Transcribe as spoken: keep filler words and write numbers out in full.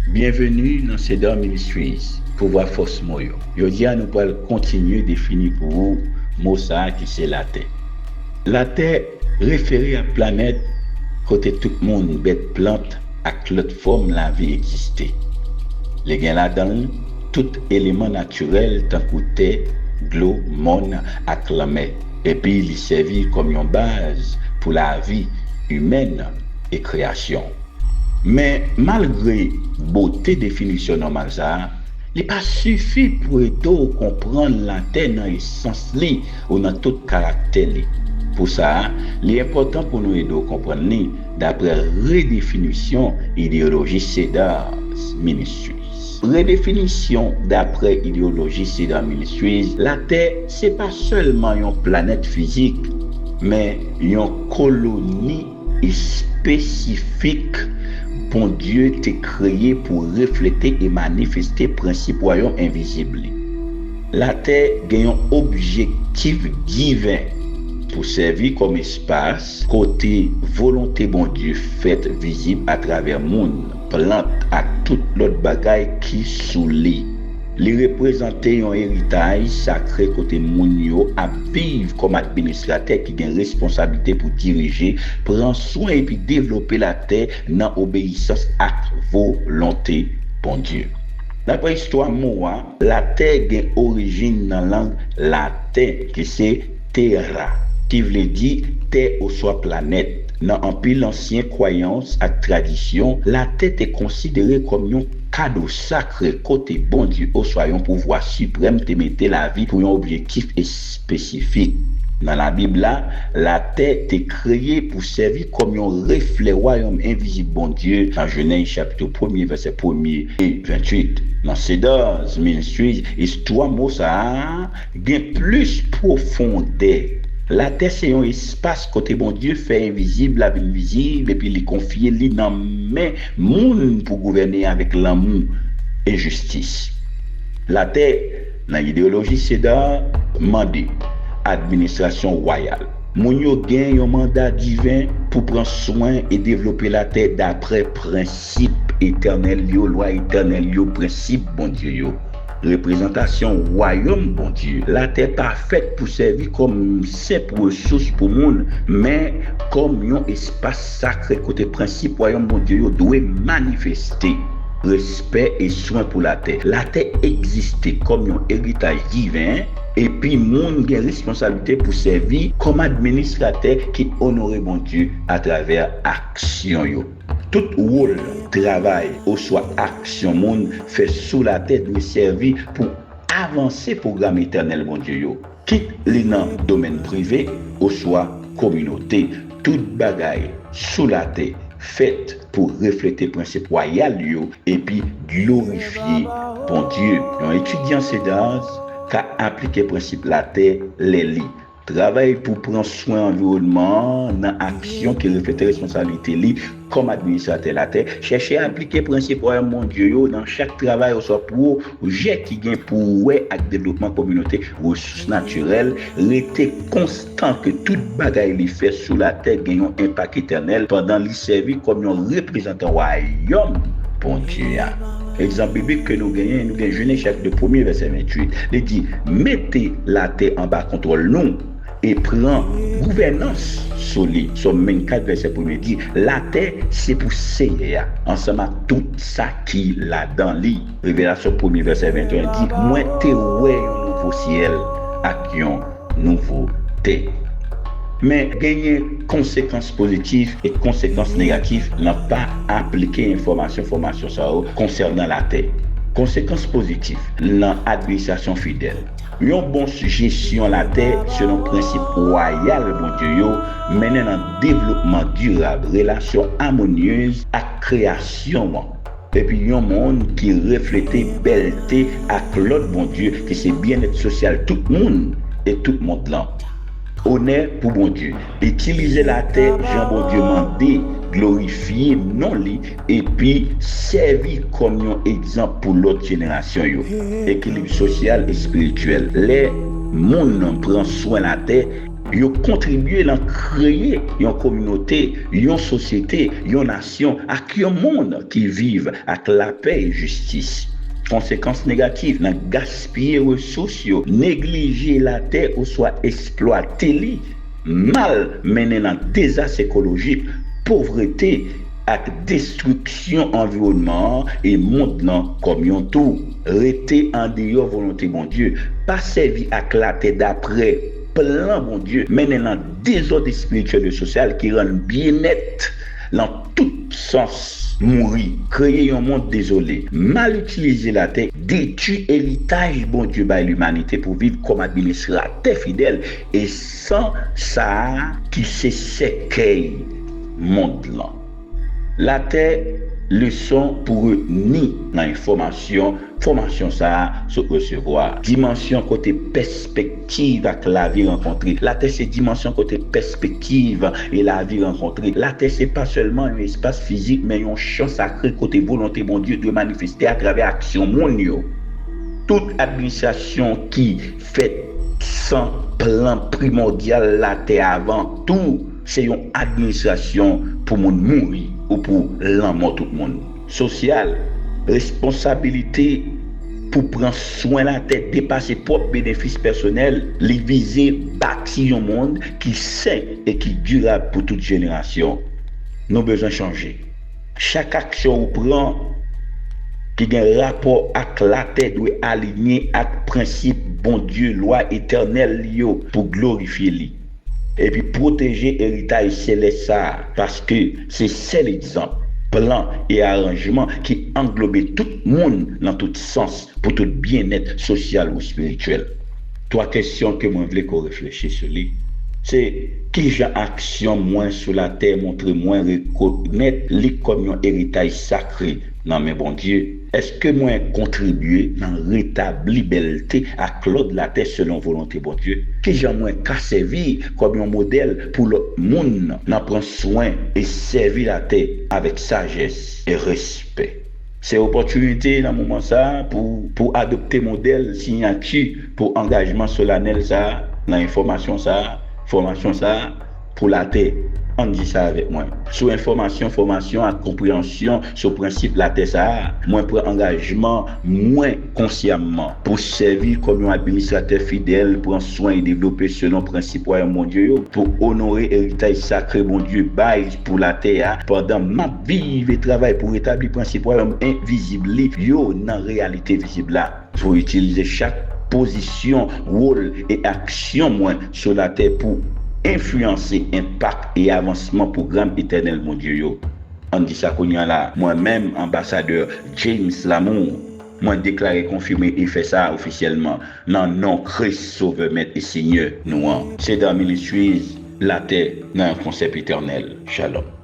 Byenveni nan Cedar Ministries, Pouvwa Fòs Mo Yo. Jodi a, nou pral kontinye defini pou ou mo sa a ki se latè. Latè refere a planèt kote tout moun, bèt, plant ak lòt fòm lavi egziste. Li gen ladan l tout eleman natirèl tankou tè, dlo, mòn ak lanmè, epi li sèvi kòm yon baz pou lavi imèn e kreyasyon. Men, malgre bote definisyon nòmal sa a, li pa sifi pou ede w konprann latè nan esans li ou nan tout karaktè li. Pou sa, li enpòtan pou nou ede w konprann li dapre redefinisyon ideyoloji Cedar Ministries. Redefinisyon dapre ideyoloji Cedar Ministries, latè se pa sèlman yon planèt fizik, men yon koloni espesifik Bondye te kreye pou reflete e manifeste prensip wayòm envizib li. Latè gen yon objektif diven pou sèvi kòm espas kote volonte Bondye fèt vizib atravè moun, plant ak tout lòt bagay ki sou li. Li reprezante yon eritaj sakre kote moun yo ap viv kòm administratè ki gen responsablite pou dirije, pran swen epi devlope latè nan obeyisans ak volonte Bondye. Dapre istwa mo a, latè gen orijin nan lang laten ki se terra, ki vle di tè oswa planèt. Nan anpil ansyen kwayans ak tradisyon, latè te konsidere kòm yon kado sakre kote Bondye oswa yon pouvwa siprèm te mete lavi pou yon objektif espesifik. Nan Labib la, latè te kreye pou sèvi kòm yon reflè wayòm envizib Bondye nan Jenèz chapit premye, vèsè premye e venntuit. Nan Cedars Ministries, istwa mo sa a gen plis pwofondè. Latè se yon espas kote Bondye fè envizib la vin vizib epi li konfye li nan men moun pou gouvène avèk lanmou e jistis. Latè, nan ideyoloji Cedar, mande administrasyon wayal. Moun yo gen yon manda diven pou pran swen e devlope latè dapre prensip etènèl yo, lwa etènèl yo, prensip Bondye yo. Reprezantasyon wayòm Bondye. Latè pa fèt pou sèvi kòm senp resous pou moun, men kòm yon espas sakre kote prensip wayòm Bondye yo dwe manifeste. Respè e swen pou latè. Latè egziste kòm yon eritaj diven, epi moun gen responsablite pou sèvi kòm administratè ki onore Bondye atravè aksyon yo. Tout wòl, travay, oswa aksyon moun fè sou latè dwe sèvi pou avanse pwogram etènèl Bondye yo. Kit li nan domèn prive oswa kominote, tout bagay sou latè fèt pou reflete prensip wayal yo epi glorifye Bondye. Yon etidyan Cedars ka aplike prensip latè lè li travay pou pran swen anviwònman an nan aksyon ki reflete responsablite li kòm administratè latè, chèche aplike prensip Wayòm Bondye yo nan chak travay oswa pwojè ki gen pou wè ak devlopman kominote, resous natirèl, rete konstan ke tout bagay li fè sou latè gen yon enpak etènèl pandan li sèvi kòm yon reprezantan Wayòm Bondye a. Egzanp biblik ke nou genyen, nou gen Jenèz chapit premye, vèsè venntuit. Li di, mete latè anba kontwòl nou e pran gouvènans sou li. Sòm vennkat, vèsè premye di, latè se pou Seyè a, ansanm ak tout sa ki ladan li. Revelasyon premye, vèsè venteyen di, mwen te wè yon nouvo syèl ak yon nouvo tè. Men genyen konsekans pozitif e konsekans negatif nan pa aplike enfòmasyon, fòmasyon sa yo konsènan latè. Konsekans pozitif nan administrasyon fidèl. Yon bon jesyon latè selon prensip wayal Bondye yo mennen nan devlopman dirab, relasyon amonyez ak kreyasyon an, epi yon monn ki reflete bèlte ak lòt Bondye ki se byennèt sosyal tout moun e tout mond lan. Onè pou Bondye. Itilize latè jan Bondye mande, glorifye non li, epi sèvi kòm yon egzanp pou lòt jenerasyon yo. Ekilib sosyal, espirityèl. Lè moun pran swen latè, Yo kontribye nan kreye yon kominote, yon sosyete, yon nasyon ak yon monn ki viv ak lapè e jistis. Konsekans negatif nan gaspiye resous yo, neglije latè oswa eksplwate li mal mennen nan dezas ekolojik, povrete, ak destriksyon anviwònman an e mond lan kòm yon tou. Rete andeyò volonte Bondye. Pa sèvi ak latè dapre plan Bondye, mennen nan dezòd espirityèl e sosyal ki rann byennèt lan tout sans mouri, kreye yon mond dezole, mal itilize latè, detwi eritaj Bondye bay limanite pou viv kòm administratè fidèl e san sa a ki se sèkèy mond lan. Latè, leson pou retni nan enfòmasyon, fòmasyon sa a sot resevwa. Dimansyon kote pèspektiv ak lavi rankontre. Latè se dimansyon kote pèspektiv e lavi rankontre. Latè se pa sèlman yon espas fizik, men yon chan sakre kote volonte Bondye dwe manifeste atravè aksyon moun yo. Tout administrasyon ki fèt san plan primòdyal latè avan tou, se yon administrasyon pou moun mouri ou pou lanmò tout moun. Sosyal, responsabilite pou pran swen latè depase pwòp benefis pèsonèl, li vize bati yon mond ki sen e ki dirab pou tout jenerasyon. Nou bezwen chanje. Chak aksyon ou pran ki gen rapò ak latè dwe alinye ak prensip Bondye, lwa etènèl li yo pou glorifye li. Epi pwoteje eritaj selès sa a, paske se sèl egzanp, plan e aranjman ki anglobe tout moun nan tout sans pou tout byennèt sosyal ou espirityèl. Twa kesyon ke mwen vle ke w reflechi sou li, se: kijan aksyon mwen sou latè montre mwen rekonèt li kòm yon eritaj sakre nan men Bondye? Èske mwen kontribye nan retabli bèlte ak lòd latè selon volonte Bondye? Kijan mwen ka sèvi kòm yon modèl pou lòt moun nan pran swen e sèvi latè avèk sajès e respè? Se opòtinite nan moman sa a pou, pou adopte modèl siyati pou angajman solanèl sa a nan enfòmasyon sa a, fòmasyon sa a pou latè. Ann di sa avèk mwen. Sou enfòmasyon, fòmasyon ak konpreyansyon sou prensip latè sa a, mwen pran angajman mwen konsyamman pou sèvi kòm yon administratè fidèl, pran swen e devlope selon prensip Wayòm Bondye yo, pou onore eritaj sakre Bondye bay pou latè a pandan m ap viv e travay pou retabli prensip Wayòm envizib li yo nan reyalite vizib la. Pou itilize chak pozisyon, wòl e aksyon mwen sou latè pou enfliyanse enpak e avansman pwogram etènèl Bondye yo. Ann di sa kounye a la, mwen menm, anbasadè James Lamour, mwen deklare, konfime e fè sa ofisyèlman nan non Kris, Sovè, Mèt e Senyè nou an. Cedar Ministries, latè nan yon konsèp etènèl. Shalom.